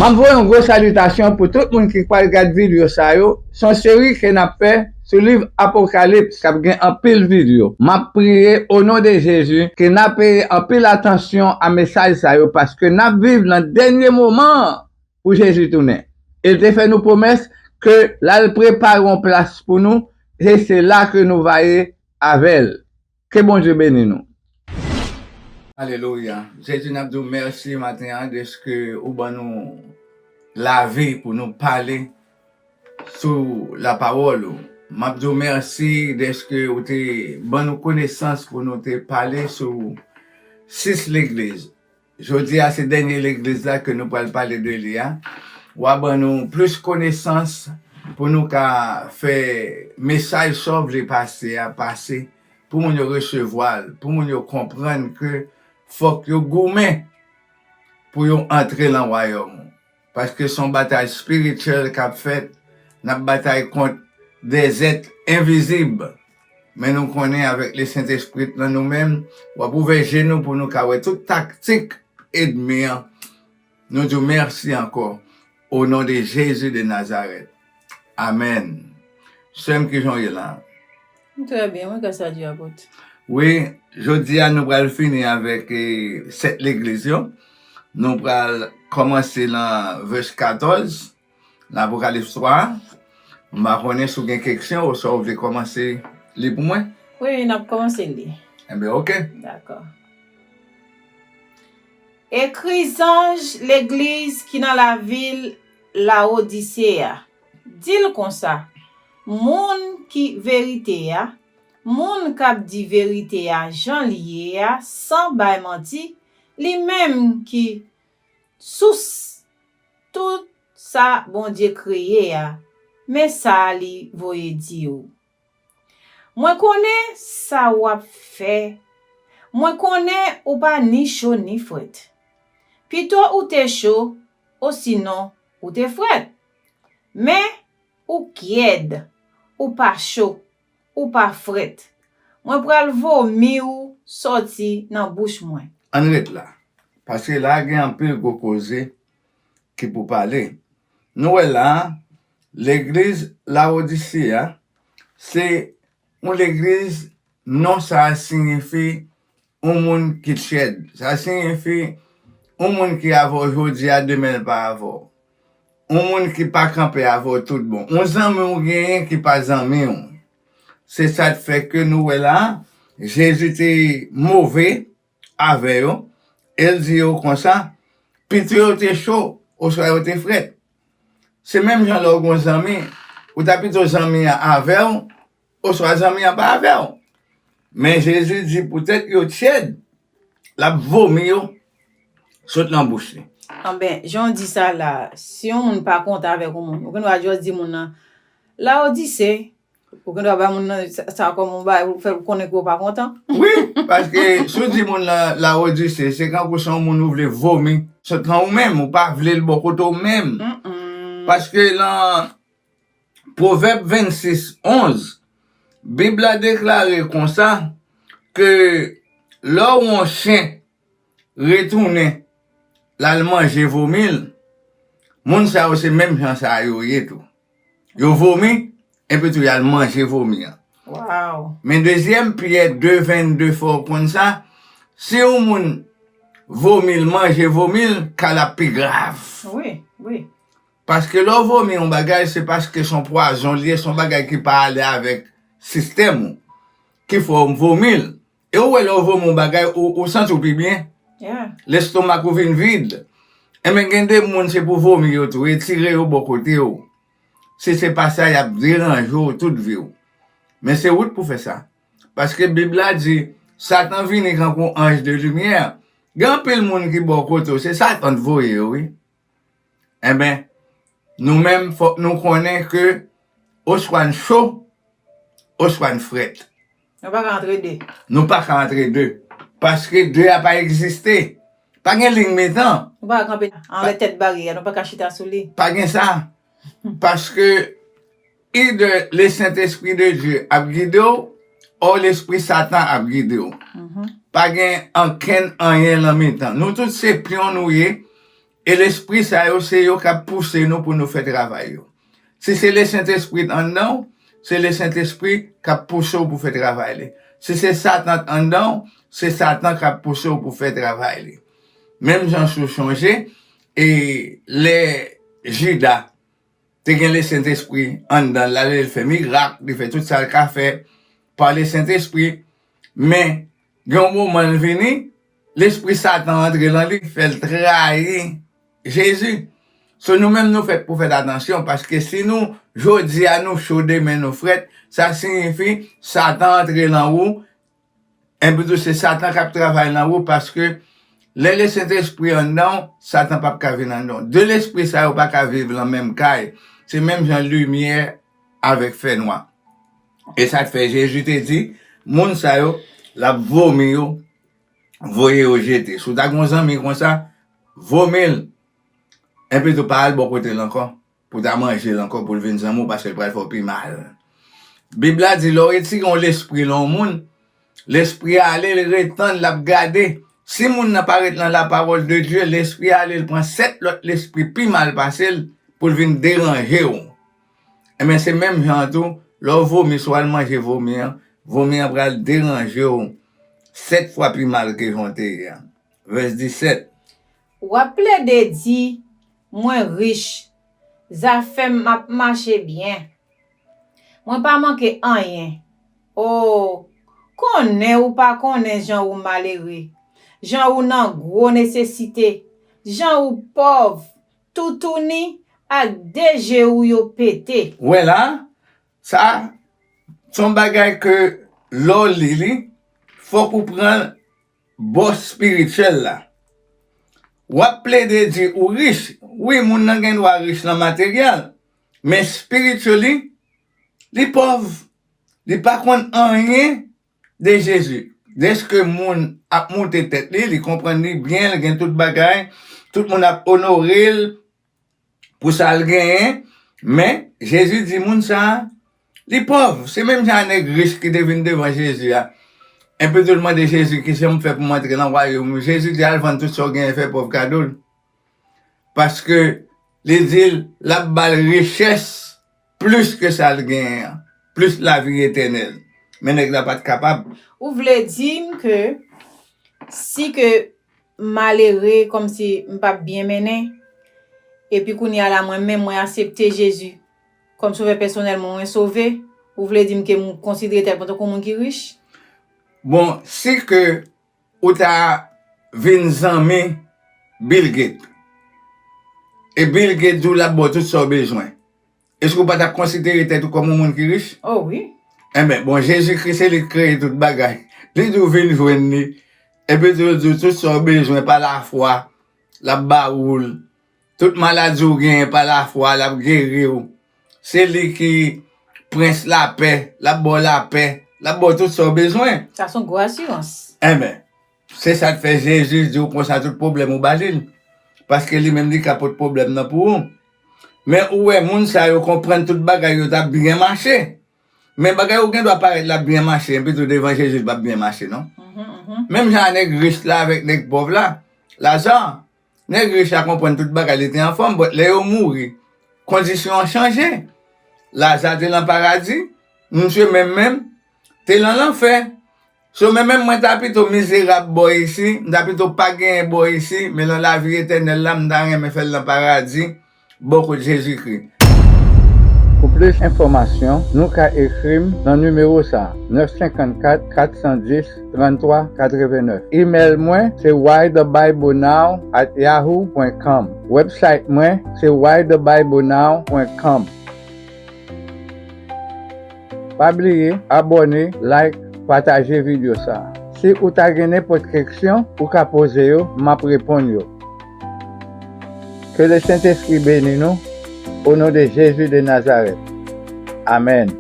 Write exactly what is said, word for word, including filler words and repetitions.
M ap voye yon gwo salitasyon pou tout moun ki pral gad videyo sa yo. Se yon seri ke n ap fè sou liv Apokalips k ap gen anpil videyo. M ap priye o non de Jezi ke n ap peye anpil atansyon a mesaj sa yo, paske n ap viv nan dènye moman an pou Jezi tounen. E l te fè nou pwomès ke l al prepare yon plas pou nou, e se la ke nou va ye avè l. Ke Bondye beni nou. Alelouya. Jezi, n ap di w mèsi maten an deske ou ban nou lavi pou nou pale sou lapawòl ou. M ap di w mèsi deske ou te ban nou konesans pou nou te pale sou sis legliz. Jodi a, se dènye legliz la ke nou pral pale de li a. W a ban nou plis konesans pou nou ka fè mesaj sa w vle pase a pase, pou moun yo resevwa l, pou moun yo konprann ke fòk yo goumen pou yo antre nan wayòm ou. Paske se yon batay espirityèl k ap fèt. N ap batay kont de zèt envizib. Men nou konnen avèk Lesentespri nan nou menm, w ap ouvè je nou pou nou ka wè tout taktik ènmi an. Nou di w mèsi ankò. O non de Jezi de Nazarèt. Amèn. Sè m, kijan w ye la? M trè byen, wi, gras a Dye, apot. Wi, jodi a nou pral fini avèk, eh, sèt legliz yo. Nou pral kòmanse nan vès katòz, nan Apokalips twa. M pa konnen si w gen keksyon oswa w vle kòmanse li pou mwen. Wi, n ap kòmanse li. Enben, oke. Dakò. Ekri zanj legliz ki nan lavil Lawodise a. Di l konsa, moun ki verite a, moun k ap di verite a jan l ye a, san bay manti, li menm ki sous tout sa Bondye kreye a, men sa li voye di w. Mwen konnen sa w ap fè. Mwen konnen ou pa ni cho ni frèt. Pito ou te cho, osinon ou te frèt. Men ou kyèd, ou pa cho, ou pa frèt. Mwen pral vomi w sòti nan bouch mwen. Ann ret la, paske la gen anpil gwo koze ki pou pale. Nou wè la, legliz Lawodise a, se yon legliz, non sa a siyifi yon moun ki tyèd. Sa siyifi yon moun ki avè w jodi a, demen l pa avè w. Yon moun ki pa kanpe avè w tout bon. Yon zanmi w genyen ki pa zanmi w. Se sa k fè ke nou wè la, Jezi te move avè yo, e l di yo konsa, pito yo te cho, oswa yo te frèt. Se menm jan lè w gen yon zanmi, ou ta pito zanmi an avè w, oswa zanmi an pa avè w. Men Jezi di poutèt yo tyèd, l ap vomi yo sot nan bouch li. Anben, jan w di sa la, si yon moun pa kontan avèk yon moun, ou gen dwa jis di moun nan, Lawodise, ou gen dwa bay moun nan sa, sa kòm yon bagay pou fè l konnen ke w pa kontan. Wi, paske si w di moun nan Lawodise, se kankou se yon moun ou vle vomi sot nan ou menm, ou pa vle l bò kote w menm. Mm-mm. Paske nan Pwovèb vennsis onz, Bib la deklare konsa ke lè w wè yon chen retounen, l al manje vomi l, moun sa yo se menm jan sa yo ye tou. Yo vomi, epi tou y al manje vomi an. Waw. Men dezyèm Pyè de vennde fè w konn sa, si yon moun vomi l, manje vomi l, ka l ap pi grav. Wi, wi. Paske lè w vomi yon bagay, se paske se yon pwazon li ye, se yon bagay ki pa ale avèk sistèm ou, ki fè w vomi l. E ou wè lè w vomi yon bagay, ou, ou santi w pi byen. Yeah. Lestomak ou vin vid. Enben, gen de moun se pou vomi yo tou, retire yo bò kote w. Si se pa sa, y ap deranje w tout vi w. Men se ou k pou fè sa. Paske Bib la di, Satan vini kankou anj de limyè. Gen anpil moun ki bò kote w, se Satan t voye yo, wi. Enben, nou menm, fòk nou konnen ke oswa n cho, oswa n frèt. Nou pa ka antre de. Nou pa ka antre de. Paske de a pa egziste. Pa gen liy mitan. Nou pa ka kanpe anlè tèt baryè a, nou pa ka chita sou li. Pa gen sa. Paske either le Sentespri de Dye ap gide w, or lespri Satan ap gide w. Mhm. Pa gen ankenn anyen nan mitan. Nou tout se pyon nou ye, E lespri sa yo, se yo k ap pouse nou pou nou fè travay yo. Si se Lesentespri t anndan w, se Lesentespri k ap pouse w pou fè travay li. Si se Satan t anndan w, se Satan k ap pouse w pou fè travay li. Menm jan si w sonje, e lè Jida te gen Lesentespri anndan l, l ale l fè mirak, li fè tout sa l ka fè pa Lesentespri. Men, gen yon moman l vini, lespri Satan antre lan li, fè l trayi Jezi. So, nou menm nou fèt pou fèt atansyon, paske si nou, jodi a nou cho, demen nou frèt, sa siyifi Satan antre lan ou, enpi tou se Satan k ap travay lan ou, paske lè Lesentespri anndan w, Satan p ap ka vin anndan w. De lespri sa yo pa ka viv lan menm kay. Se menm jan limyè avèk fènwa. E sa k fè Jezi te di, moun sa yo, l ap vomi yo, voye yo jete. Si w ta gen yon zanmi konsa, vomi l. Enpi tou pa al bò kote l ankò, pou w ta manje l ankò, pou l vin zanmi w, paske l pral fè w pi mal. Bib la di, lè w retire yon lespri lan yon moun, lespri a ale, l ret tann, l ap gade. Si moun nan pa ret lan la parole de Dieu, lespri a ale, l pran sèt lòt lespri pi mal pase l pou l vin deranje w. Enben, se menm jan an tou, lè w vomi, si w al manje vomi an, vomi an pral deranje w sèt fwa pi mal ke jan w te ye a. Vès disèt. W ap plede di, mwen rich, zafè m ap mache byen. Mwen pa manke anyen. O, konnen ou pa konnen jan ou malere, jan ou nan gwo nesesite, jan ou pòv, toutouni ak de je ou yo pete. Wè la, sa, se yon bagay ke lè w li li, fòk ou pran bò espirityèl la. W ap plede di ou rich. Wi, moun nan gen dwa rich nan materyèl, men spiritually, li pòv. Li pa konn anyen de Jezi. Dèske moun ap moute tèt li, li konprann li byen, li gen tout bagay, tout moun ap onore l pou sa l genyen, men Jezi di moun sa a, li pòv. Se menm jan a nèg rich ki te vin devan Jezi a. Enpi tou l mande Jezi, kijan m fè pou m antre nan wayòm ou? Jezi di, al vann tout sa w genyen, fè pòv kado l. Paske li di l, l ap ba l richès plis ke sa l genyen an, plis lavi etènèl. Men nèg la pa t kapab. Ou vle di m ke si ke malere, kòmsi m p ap byen mennen, epi kounye a la mwen menm mwen aksepte Jezi kòm sovè pèsonèl mwen, mwen sove, ou vle di m ke m konsidere tèt mwen tankou moun ki rich? Bon, si ke ou ta vin zanmi Bill Gates, e Bill Gates di w l ap ba w tout sa w bezwen, èske w pa t ap konsidere tèt ou kòm yon moun ki rich? O wi. Enben, bon, Jezikri se li k kreye tout bagay. Li di w vin jwenn li. Epi tou, li di w tout sa w bezwen pa lafwa, l ap ba ou l. Tout maladi w genyen pa lafwa, l ap geri w. Se li ki prens lapè, l ap ba w lapè, l ap ba w tout sa w bezwen. Sa se yon gwo asirans. Enben, se sa k fè Jezi di w konsa tout pwoblèm ou ba li l. Paske li menm li ka pot pwoblèm nan pou ou. Men ou wè moun sa yo konprann tout bagay yo t ap byen mache. Men bagay ou gen dwa parèt l ap byen mache, enpi tou devan Jezi l p ap byen mache non. Mhm, mhm. Menm jan a nèg rich la avèk nèg pòv la, Laza, nèg rich la konprann tout bagay, li te anfòm, but lè yo mouri, kondisyon an chanje. Laza te lan paradi, misye menm menm te lan lanfè. So, men menm mwen ta pito mizerab bò isi, m ta pito pa genyen bò isi, men lan lavi etènèl la, m ta renmen fè l lan paradi, bò kot Jezikri. Pou plis enfòmasyon, nou ka ekri m nan nimewo sa a, nèf senkannkat, kat san dis, tranntwa katrevennèf. Imèl mwen se why the bible now at yahoo pwen com. Website mwen se why the bible now pwen com. Pa bliye abòne, like, pataje videyo sa a. Si ou ta gen nenpòt keksyon, ou ka poze yo, m ap reponn yo. Ke Lesentespri beni nou, o non de Jezi de Nazarèt. Amèn.